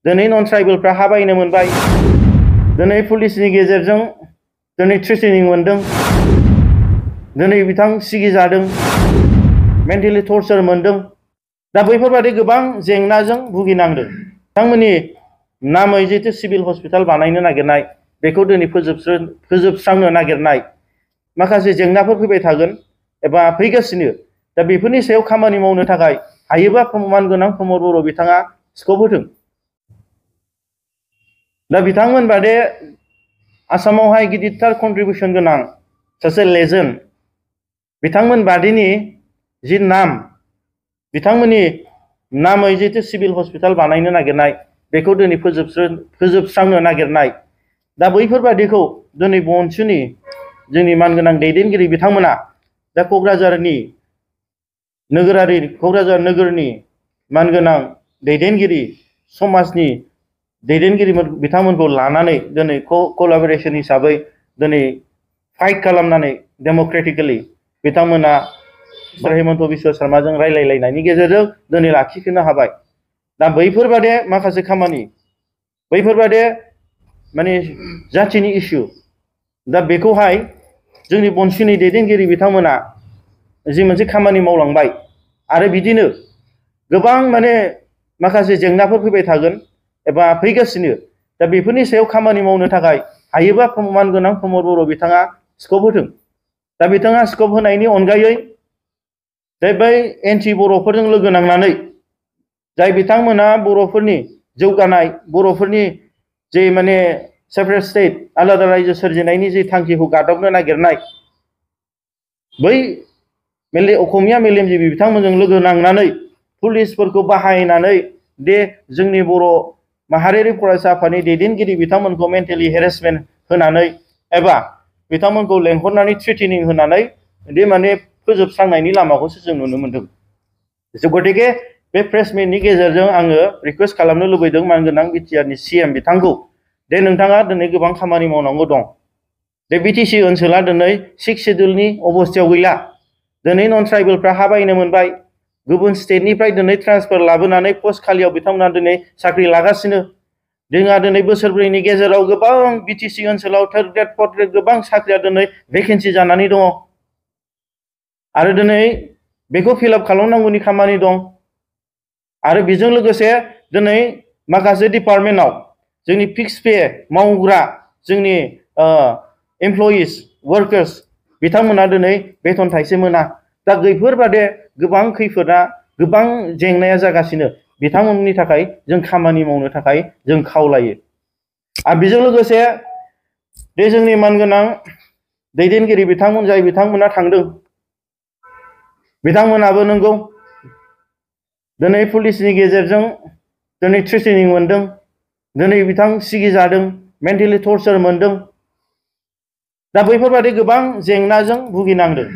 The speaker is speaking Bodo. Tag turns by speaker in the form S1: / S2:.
S1: दिनै नन ट्राइबेलफ्रा हा बायनो मोनबाय, दिनै पुलिसनि गेजेरजों दिनै थ्रेटेनिं मोनदों, दिनै बिथां सिगिजादों, मेन्टेलि टर्चार मोनदों। दा बैफोरबादि गोबां जेंनाजों भुगिनांदों। बिथांमोननि नामै जितु सिभिल हस्पिटाल बानायनो नागिरनाय, बेखौ दिनै फोजोबस्रांनो नागिरनाय माखासे जेंनाफोर फैबाय थागोन एबा फैगासिनो। दा बेफोरनि सायाव खामानि मावनो थाखाय हायोबा मानगोनां प्रमद बर' बिथाङा स्कप होथों। दा बिथांमोन बादे आसामावहाय गिदिरथार कन्ट्रिबिउसन गोनां सासे लेजेन्ड, बिथांमोन बादिनि जि नाम, बिथांमोननि नामै जितु सिभिल हस्पिटाल बानायनो नागिरनाय, बेखौ दिनै फोजोबस्रांनो नागिरनाय। दा बैफोरबादिखौ दिनै बनसुनि जोंनि मानगोनां दैदेनगिरि बिथांमोना दा क'क्राझार नोगोरनि मानगोनां दैदेनगिरि, समाजनि दैदेनगिरि बिथांमोनखौ लानानै दिनै कलाबरेसन हिसाबै दिनै फाइट खालामनानै डेम'क्रेटिकेलि बिथांमोना हेमन्त बिश्व शर्माजों रायलायलायनायनि गेजेरजों दिनै लाखिफिननो हाबाय। दा बैफोरबादि माखासे खामानि, बैफोरबादि माने जाथिनि इस्यु, दा बेखौहाय जोंनि बनसुनि दैदेनगिरि बिथांमोना जि मोनसे खामानि मावलांबाय, आरो बिदिनो गोबां माने माखासे जेंनाफोर फैबाय थागोन एबा फैगासिनो। दा बेफोरनि सायाव खामानि मावनो थाखाय हायोबा मानगोनां प्रमद बर' बिथाङा स्कप होथों। दा बिथाङा स्कप होनायनि अनगायै जाय बै एन्टि बर'फोरजों लोगो नांनानै जाय बिथांमोना बर'फोरनि जौगानाय, बर'फोरनि जे माने सेपारेट स्टेट, आलादा रायजो सोरजिनायनि जे थांखिखौ गादबनो नागिरनाय, बै असमिया मेलेमजिबि बिथांमोनजों लोगो नांनानै पुलिसफोरखौ बाहायनानै दे जोंनि बर' माहारियारि फरायसा आफादनि दैदेनगिरि बिथांमोनखौ मेन्टेलि हेरेसमेन्ट होनानै एबा बिथांमोनखौ लेंहरनानै थ्रेटेनिं होनानै दे माने फोजोबस्रांनायनि लामाखौसो जों नुनो मोनदों। गतिके बे प्रेस मिटनि गेजेरजों आङो रिकुवेस्ट खालामनो लुबैदों मानगोनां बिटिआरनि CM बिथांखौ, दे नोंथाङा दिनै गोबां खामानि मावनांगौ दं। बे बिटिसि ओनसोला दिनै 6 सिड्युलनि अबस्थायाव गैला। दिनै नन ट्राइबेलफ्रा हा बायनो मोनबाय, गुबुन स्टेटनिफ्राय दिनै ट्रान्सफार लाबोनानै पस्ट खालियाव बिथांमोना दिनै साख्रि लागासिनो। जोंहा दिनै बोसोरब्रैनि गेजेराव गोबां बिटिसि ओनसोलाव 3rd ग्रेड 4th ग्रेड गोबां साख्रिया दिनै भेकेन्सि जानानै दङ, आरो दिनै बेखौ फिलआप खालामनांगौनि खामानि दं। आरो बेजों लोगोसे दिनै माखासे डिपार्टमेन्टआव जोंनि फिक्स पे मावग्रा जोंनि एमप्लयिज वार्कार्स बिथांमोना दिनै बेथन थाइसे मोना। दा बैफोरबादि गोबां खैफोदा, गोबां जेंनाया जागासिनो। बिथांमोननि थाखाय जों खामानि मावनो थाखाय जों खावलायो। आरो बेजों लोगोसे बे जोंनि मानगोनां दैदेनगिरि बिथांमोन, जाय बिथांमोना थांदों, बिथांमोनाबो नंगौ दिनै पुलिसनि गेजेरजों दिनै थ्रेटेनिं मोनदों, दिनै बिथां सिगिजादों, मेन्टेलि टर्चार मोनदों। दा बैफोरबादि गोबां जेंनाजों भुगिनांदों।